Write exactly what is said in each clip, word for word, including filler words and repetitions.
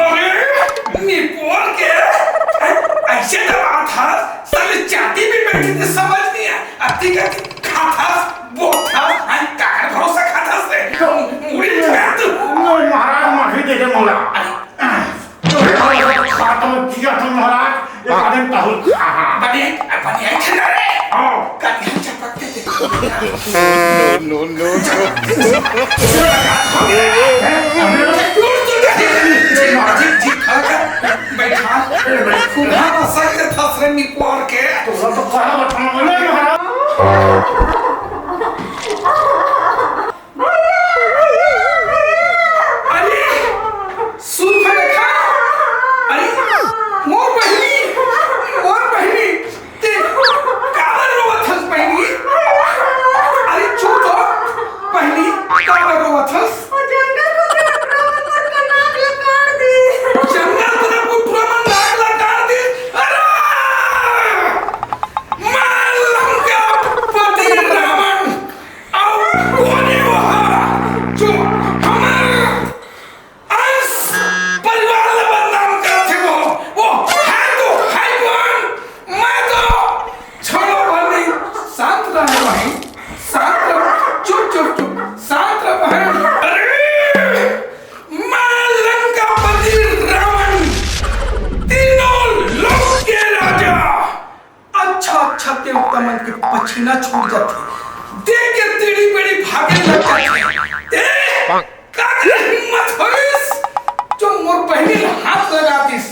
अरे, निपोर के, ऐसे दबात हस, साले चाटी भी बैठी थी, समझ नहीं आया। अति का खाथस, बोथस, हैं, काकर भरोसा खाथस रे? मुड़ी में तू। नहीं, महाराज, माफी दे दे मोला। अरे, तो खा तो जिया तो महाराज, एक आदमी ताहू खा। बने, बने, खिला रे। हाँ। कन्या चपक के देखो। No, no, no, no। बैठा, खूब हंसा के थस रे निपोर के। तो सब तो खाना बताऊंगा ना महाराज। अरे, सुन के देखा। अरे, मोर बहिनी, मोर बहिनी, ते काबर रोवत हस बहिनी? अरे, चुप हो, बहिनी, काबर रोवत हस? वो जंगल कुतरा मन मोर नाक ला काट दिस। जंगल कुतरा मन नाक ला काट दिस। अरे! मैं लंकापति रावण, अउ कोन हे वो, जो हमर अंश परिवार ला बदनाम करथे वो? वो है तो है कौन? मैं तो छोड़ो बहिनी, शांत रहो बहिनी, शांत रहो, चुप, चुप, चुप, शांत रहो बहिनी। अरे, मैं लंकापति रावण, तीनों लोक के राजा, अच्छा, अच्छा, देवता मन के पसीना छूट जाथे। देख के टेढ़ी मेढ़ी भागे लग जाथे। ए, काकर हिम्मत होइस, जो मोर बहिनी ला हाथ लगा दिस?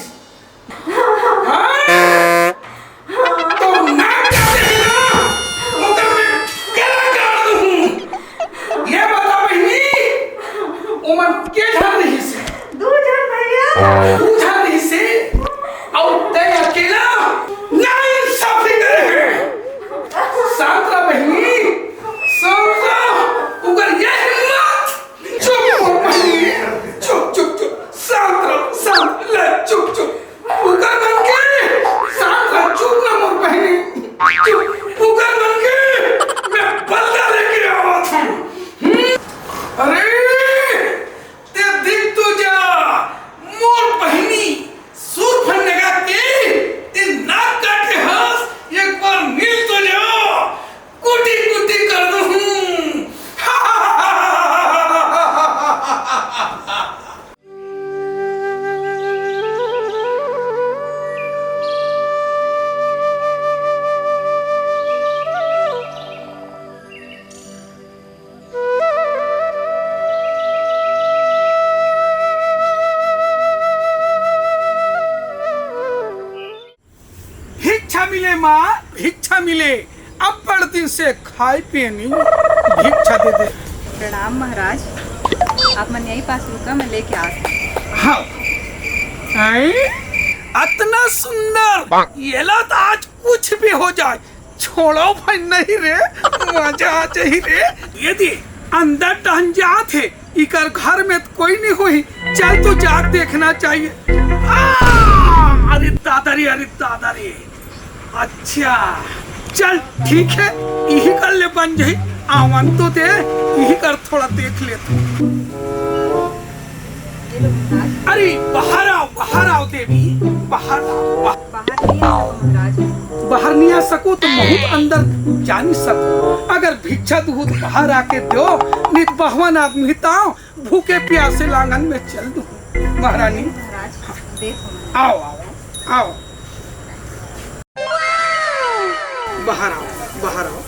हाँ? तो नाक काटे हे ना, ओकर मैं गला काट दूँ। ये बता बहिनी, ओमन के झन रहिस? दू झन भैया। दू झन रहिस, अउ तैं अकेला। नाइंसाफी करे हे। शांत रह बहिनी, शांत रह। ओकर ये हिम्मत। चुप मोर बहिनी, चुप, चुप, चुप। शांत रह, शांत, ले, चुप, चुप। ओकर मन के, शांत रह, चुप ना मोर बहिनी। चुप, ओकर मन के, मैं बदला लेके आवत हूँ। हम्म? अरे, ते दिख तो जा, मोर बहिनी, सूरफन लगा के, ते नाक काटे हस, एक बार मिल तो जा, कुटी कुटी कर दूँ। भिक्षा मिले माँ, भिक्षा मिले। अब्बड़ दिन से खाए पिए नहीं, भिक्षा दे दे। प्रणाम महाराज, आप मन यही पास रुका, मैं लेके आत हूँ। हाँ। हैं? अतना सुंदर, येला तो आज कुछ भी हो जाए, छोड़ो भाई, नहीं रे, मजा आ जाही रे। ये दे, अंदर टहन जात हे, इकर घर में तो कोई नहीं होही। चल तो जा, देखना चाहिए। आ, अरे दादा रे, अरे दादा रे। अच्छा, चल ठीक है, इही कर ले बन जाही। आवन तो दे, इही कर थोड़ा देख ले तो। अरे बाहर आओ, बाहर आओ देवी, बाहर आओ, बाहर बाहर नहीं आ सकूं महाराज। बाहर नहीं आ सको तो महूँ अंदर जा नहीं सको। अगर भिक्षा दुहू तो बाहर आके दो, नहीं तो बहवन आदमी ताव भूखे प्यासे लांगन में चल दूँ। महारानी, महाराज, देखो। आओ, आओ, आओ। बाहर आओ, बाहर आओ।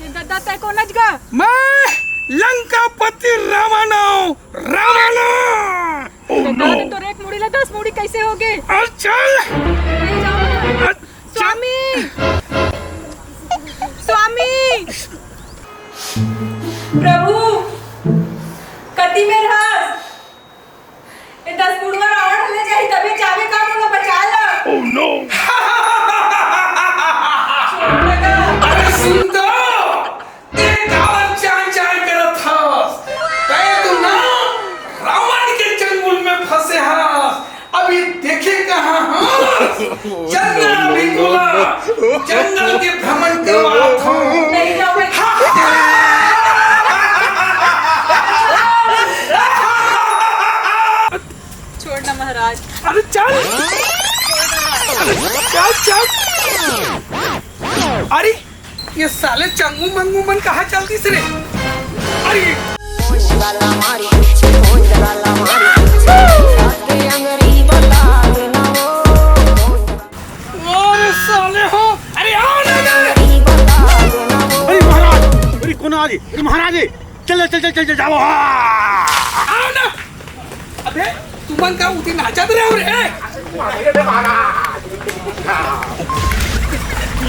ये दद्दा तय कोनच गा? मैं लंकापति रावण हूँ, रावण। Oh, no। दिन तो एक मुड़ी ला दस मुड़ी कैसे हो गए? अरे चल। ले जाओ। अरे स्वामी, स्वामी। प्रभु, कति में रहस? ए दस मुड़वा रावण ले जाही, तभी जावे का मोला बचा ला। Oh, no। छोड़ लगा। अरे सुन तो, ते काबर चाय चाय करत हस? तैं तो ना रावण के चंगुल में फंसे हस। अभी देखे कहाँ हस? चल ना अभी तोला जंगल के भ्रमण करवात हूँ। नहीं जाओ, मैं हाँ। चल, चल। अरे, ये साले चंगू मंगू मन कहाँ चल दिस रे? अरे, अरे साले हो, अरे आओ ना बे। अरे महाराज, अरे कोन आ गे? अरे महाराज, चल चल चल चल चल जाओ। आओ ना। अबे तुमन का उती नाचत रहे हो रे?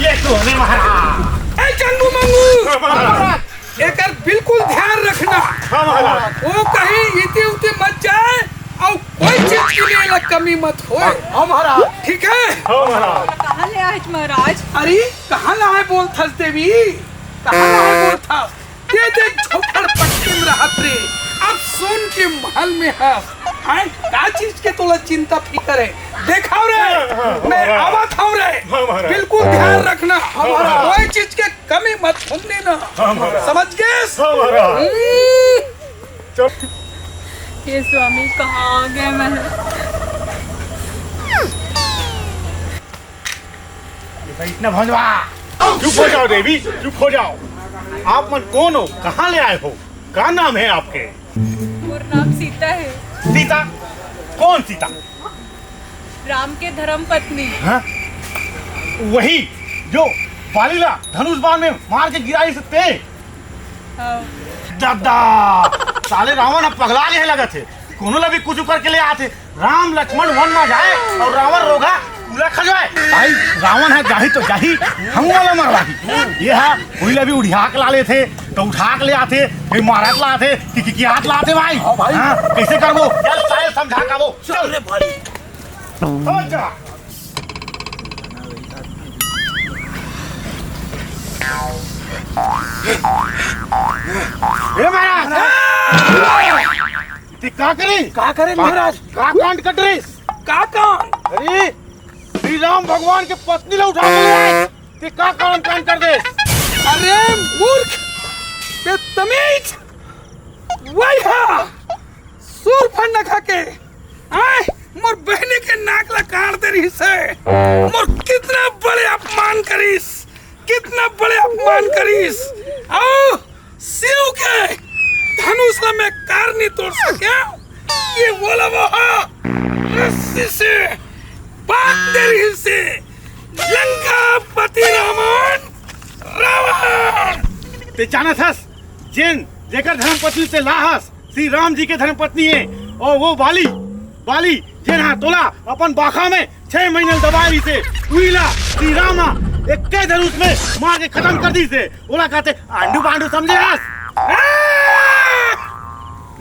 ये तो हमें महाराज। ए चंगू मंगू, महाराज। एकर बिल्कुल ध्यान रखना। हाँ महाराज। वो कहीं इती उती मत जाए और कोई चीज के लिए एला कमी मत होए। हाँ महाराज। ठीक है? हाँ महाराज। कहाँ ले आए महाराज? अरे कहाँ लाए बोलथस देवी? कहाँ लाए बोलथस? ते दे झोपड़पट्टी में रहत रे, अब सोन के महल में हस। आय, का चीज के तोला चिंता फिकर है? देखाव रे, हाँ, हाँ, मैं हाँ। आवत हव रे। हाँ, महाराज। बिल्कुल ध्यान रखना, हाँ, महाराज। कोई चीज के कमी मत होने देना। हाँ, महाराज। समझ गेस? हाँ, महाराज। हम्म। चल। हे स्वामी, कहाँ आ गे मैं? ये भाई इतना भंजवा। चुप हो जाओ देवी, चुप हो जाओ। आप मन कोन हो, कहाँ ले आए हो, का नाम है आपके? मोर नाम सीता है। सीता? कोन सीता? राम के धर्म पत्नी। हाँ? वही जो बाली ला धनुष बाण में मार के गिराइस ते? हाँ। दादा, साले रावण अब पगला गे हे लगत हे, कोनो ला भी कुछ करके ले आथे। राम लक्ष्मण वन मा जाए और रावण रोगहा पूरा खा जाए। भाई, रावण ह जाही तो जाही, हमू ला मरवाही। ये ह उही ला भी उठिया के ला लेथे, तो उठा के ले आथे, फिर मारत ला आथे, कि, कि, कि हाथ ला आथे भाई। हाँ भाई। हाँ, कैसे करबो? चल, साले समझा के आबो। चल रे भाई। समझ जा। ए महाराज! ते का करे? का करे महाराज? का कांड करिस? का कांड? अरे, श्री राम भगवान के पत्नी ला उठा के ले आए। ते का कांड, कांड कर दे? अरे मूर्ख, बेतमीज, वही हा, सूर फंडा खा के, आय, मोर बहिनी के नाक ला काट दे रहिस हे। मोर कितना बड़े अपमान करिस, कितना बड़े अपमान करिस। अउ शिव के धनुष ला मैं काट नहीं तोड़ सके, ये बोला वो हा, रस्सी से बांध दे रहिस हे। लंकापति रावण, रावण। ते जानत हस, जेन जेकर धर्मपत्नी ते ला हस, श्री राम जी के धर्मपत्नी हे, और वो बाली, बाली, जेन हा तोला अपन बाखा में छह महीना दबाए रहिस हे, उही ला श्री राम हा एक्के धनुष में मार के खतम कर दिस हे। ओला कहते आंडू पांडू समझे हस? आ!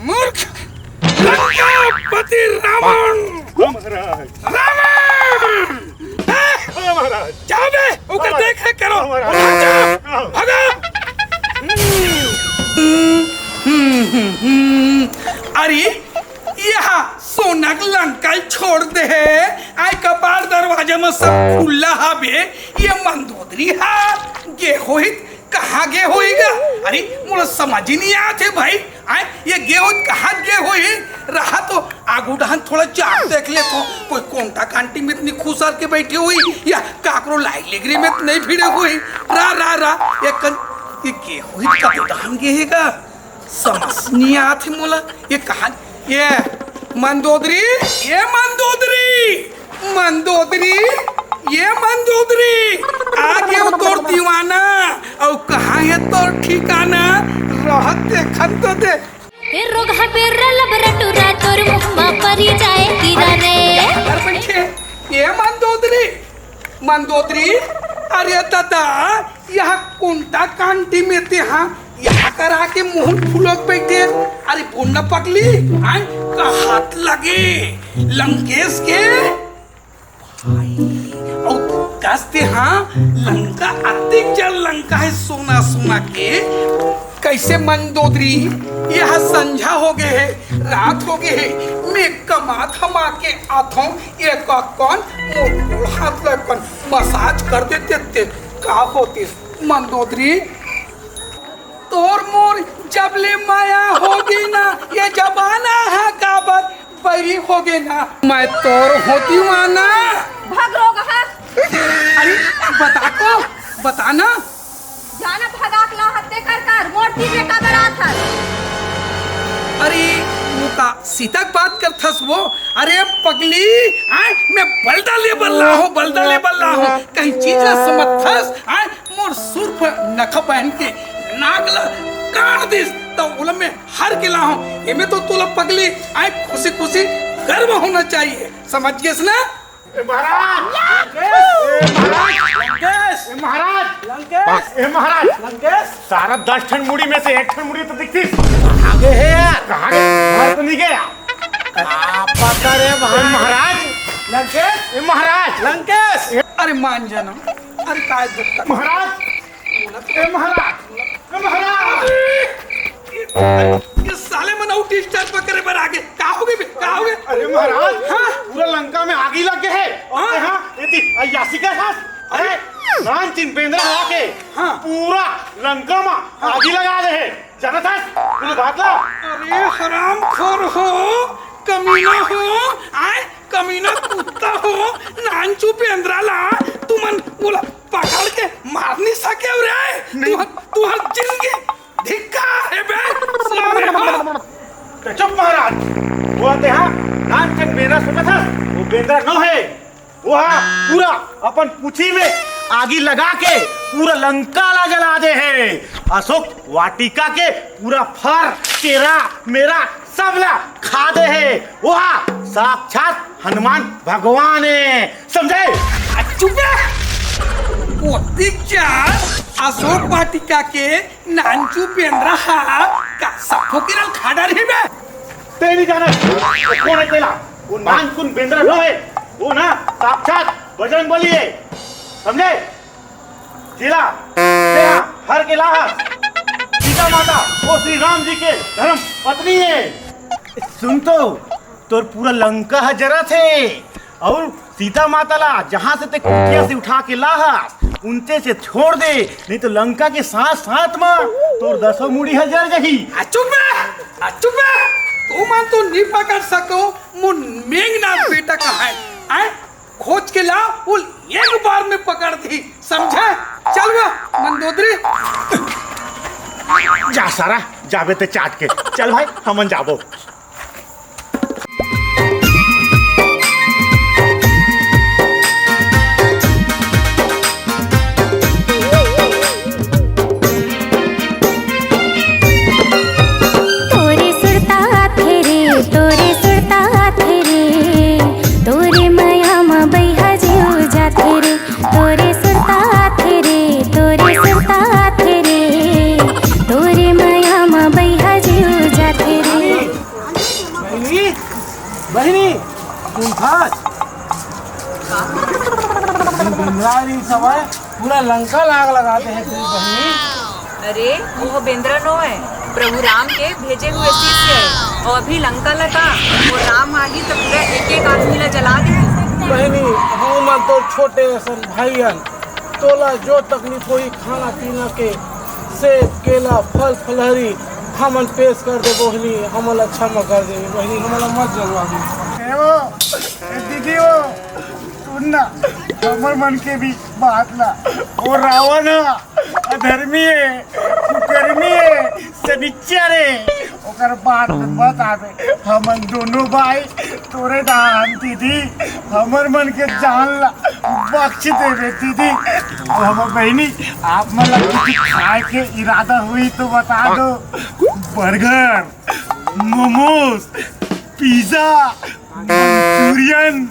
मूर्ख, लंकापति रावण! हाँ महाराज। रावण! ए, हाँ महाराज। जाओ बे, ओकर हाँ महाराज। देख रेख करो। हाँ महाराज। भागो, हाँ। भागो। अरे, ये हा सोना के लंका ल छोड़ दे हे, आय कपाट दरवाजा में सब खुला हवे, ये मंदोदरी हा गे होही, कहाँ गे होही गा? अरे, मोला समझ ही नहीं आत हे भाई। आय, ये गे होही, कहाँ गे होही? रहा तो आगू डहन थोड़ा चाक देख लेथों, कोई कोंटा कांटी में तो नहीं खुसर के बैठे होही या काकरो लाइक लेगरी में तो नहीं भिड़े होही। रा, रा, रा, ये कन, ये गे होही, कते डहन गे हे गा? समझ नहीं आत हे मोला, ये कहाँ, ये मंदोदरी, ये मंदोदरी, मंदोदरी, ये मंदोदरी, आ गे तोर दीवाना, अउ कहाँ हे तोर ठिकाना, रहत देखन तो दे। ए रोगहा बेर्रा लबरा टुरा तोर मुँह मा परी जाए कीरा रे। अरे बइठे, ये मंदोदरी, मंदोदरी, अरे दादा, ये हा कोंटा कांटी में ते हा, ये हा करा के मुँह फुला के बइठे। अरे भुन्ना पगली, आय, का हाथ लगे लंकेश के? भाई, अउ कस ते हा, लंका अतिक जड़ लंका हे सोना सोना के। कैसे मंदोदरी, ये हा संझा हो गे हे, रात हो गे हे, मैं कमा धमा के आथों, ये का कौन मोर गोड़ हाथ ल कौन मसाज कर देते ते का होतिस मंदोदरी? तोर मोर जब ले माया होगे ना, ये जमाना हा काबर बइरी होगे ना, मैं तोर होती माना। भग रोगहा। अरे बता तो, बता ना। जाना भगा के ला हत्ते कर कर, मोर तीर में का बरात हस। अरे वो का सीता के बात करथस वो? अरे पगली, आय, मैं बलदा ले बल्ला हूँ, बलदा ले बल्ला हूँ। कहीं चीज ला समझथस, आय, मोर सुर्फ नखा बहन के नाक ला काट दिस, त ओला मैं हर के लाहूं। एमे तो तोला पगली आय खुशी खुशी गर्व होना चाहिए, समझ गेस ना? ए महाराज! ए महाराज! लंकेश! ए महाराज! लंकेश! ए महाराज! लंकेश! सारा दस ठन मुड़ी में से एक ठन मुड़ी तो दिखतीस। आगे है यार। कहाँ गे? बाहर तो नहीं गया। आप पता रे ए भाई। महाराज! लंकेश! ए महाराज! लंकेश! अरे मान जाना। अरे काय दुख। महाराज! ए महाराज! ए महाराज! ये साले मन अउ डिस्टर्ब करे बर आगे। का होगे बे? का होगे? अरे महाराज, हाँ? पूरा लंका में आगी लग गे हे। हाँ? हाँ, ये देख, अय्यासी के साथ। अरे, नानचुन बेंदरा ला के हाँ। पूरा लंका में आगी लगा दे हे। जानत हस? तू बात ला। अरे हरामखोर हो, कमीना हो, आय, कमीना कुत्ता हो, नानचुन बेंदरा ला, तुमन ओला पकड़ के मार नहीं सके रे। नहीं। तुहर, तुहर जिंदगी धिक्कार हे बे, साले हो। तो चुप महाराज, वो तेहा नानचुन बेंदरा सोचत हस, वो बेंदरा नो हे। वो हा पूरा अपन पूछी में आगी लगा के पूरा लंका ला जला दे हे। अशोक वाटिका के पूरा फर, तेरा, मेरा, सब ला खा दे हे। वो हा साक्षात हनुमान भगवान हे, समझे? आ, चुप बे। ओती क्या अशोक वाटिका के नानचुन बेंदरा हा का सफो किरल खा डारही बे? ते नहीं जाना। वो कौन है तेला? वो नानचुन बेंदरा नो हे। वो ना साक्षात बजरंग बली हे। समझे? जिला, तेरा हर के लाहस। सीता माता, वो श्री राम जी के धर्म पत्नी हे। सुन तो, तोर पूरा लंका ह जरत हे। अउ सीता माता ला जहाँ से ते कुटिया से उठा के लाहस, उनते से छोड़ दे, नहीं तो लंका के साथ साथ मा तोर दसों मुड़ी ह जर जाही। आ चुप बे, आ चुप बे, तुमन तो नहीं पकड़ सको, मोर मेघनाथ बेटा कहाँ हे? आय, खोज के ला, वो एक बार में पकड़ दी, समझे? चल वो मंदोदरी। जा सारा, जाबे ते चाट के। चल भाई, हमन जाबो। तोरे सुरता आथे रे, तोरे सुरता आथे रे, तोरे मया म बइहा जीव जाथे रे। तोरे सुरता आथे रे, तोरे सुरता आथे रे, तोरे मया म बइहा जीव जाथे रे। बहिनी, बहिनी, सुनथस? बेंदरा री सवाय पूरा लंका ला आग लगा दे हे तेरी बहिनी। अरे, वो बेंदरा नो हे, प्रभु राम के भेजे हुए शिष्य हे। अउ अभी लंका लगा, वो राम आही तो पूरा एक एक आदमी ला जला दे। बहिनी, हमन तो छोटे असन भाई हन, तोला जो तकलीफ होही खाना पीना के, सेब, केला, फल फलहरी हमन पेश कर दे बहिनी, हमन ला क्षमा कर दे बहिनी, हमन ला मत जलवा दे। ए वो, ए दीदी वो, सुन ना, हमर मन के भी बात ला। वो रावण ह, अधर्मी हे, कुकर्मी हे, सनिच्चर हे। ओकर बात मत आवे। हमन दोनों भाई तोरे दान दीदी, हमर मन के जान ला बख्श देवे दीदी। अब हमर बहिनी, आप मन ला कुछ खाए के इरादा हुई तो बता दो। Burger, momos, pizza, Manchurian,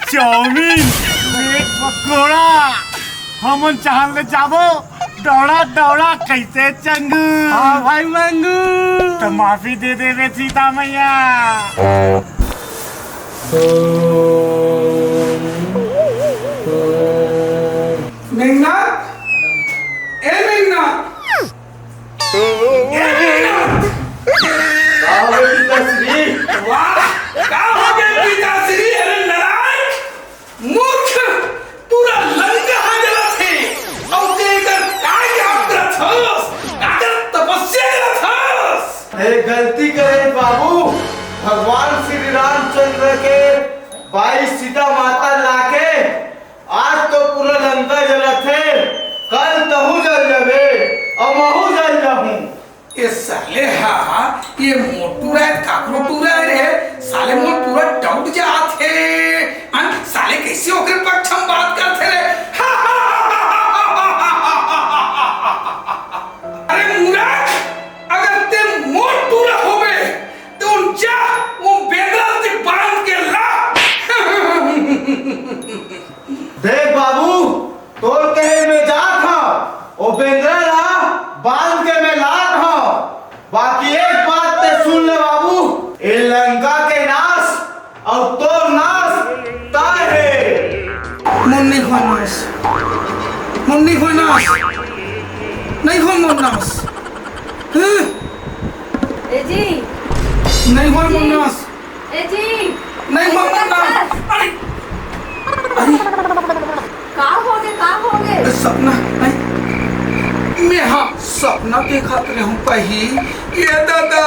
chow mein, bread pakora, हमन चाहन ले जाबो, दौड़ा दौड़ा कैसे चंगू। हाँ भाई मंगू। तो माफी दे देवे सीता मैया। मेघनाथ, ए मेघनाथ, ए मेघनाथ। का हो गए पिताश्री? वाह, का हो गए पिताश्री? अरे नारायण, मूर्ख, पूरा लंका ह जलत हे, अउ ते एकर काय याद करत हस? का कर तपस्या करत हस? ए, गलती करे बाबू, भगवान श्री रामचंद्र के बाई सीता माता लाके आज तो पूरा लंका जलत हे, कल तहूँ जल जाबे अउ महूँ जल जाहूँ। ए साले हा, ये मोर टूरा हे, काकरो टूरा हे रे? साले मोर टूरा doubt जात हे। अन साले कइसे ओकरे पक्ष म बात करथे रे? अरे मूरख, अगर ते मोर टूरा होबे, त जा, वो बेंदरा ल बांध के ला। देख बाबू, तोर कहे में जात हंव, ओ बेंदरा ला बांध के में लात हंव। बाकी एक बात ते सुन ले बाबू, ए लंका के नाश अउ तोर नाश तय हे। मोर नइ होय नाश, मोर नइ होय नाश, नइ होय मोर नाश। हं? ए जी। नइ होय मोर नाश। ए जी। नइ होय मोर नाश। अरे, अरे। का होगे, का होगे? सपना, नहीं। मेहा सपना देखत रहेंव कही। ए दादा।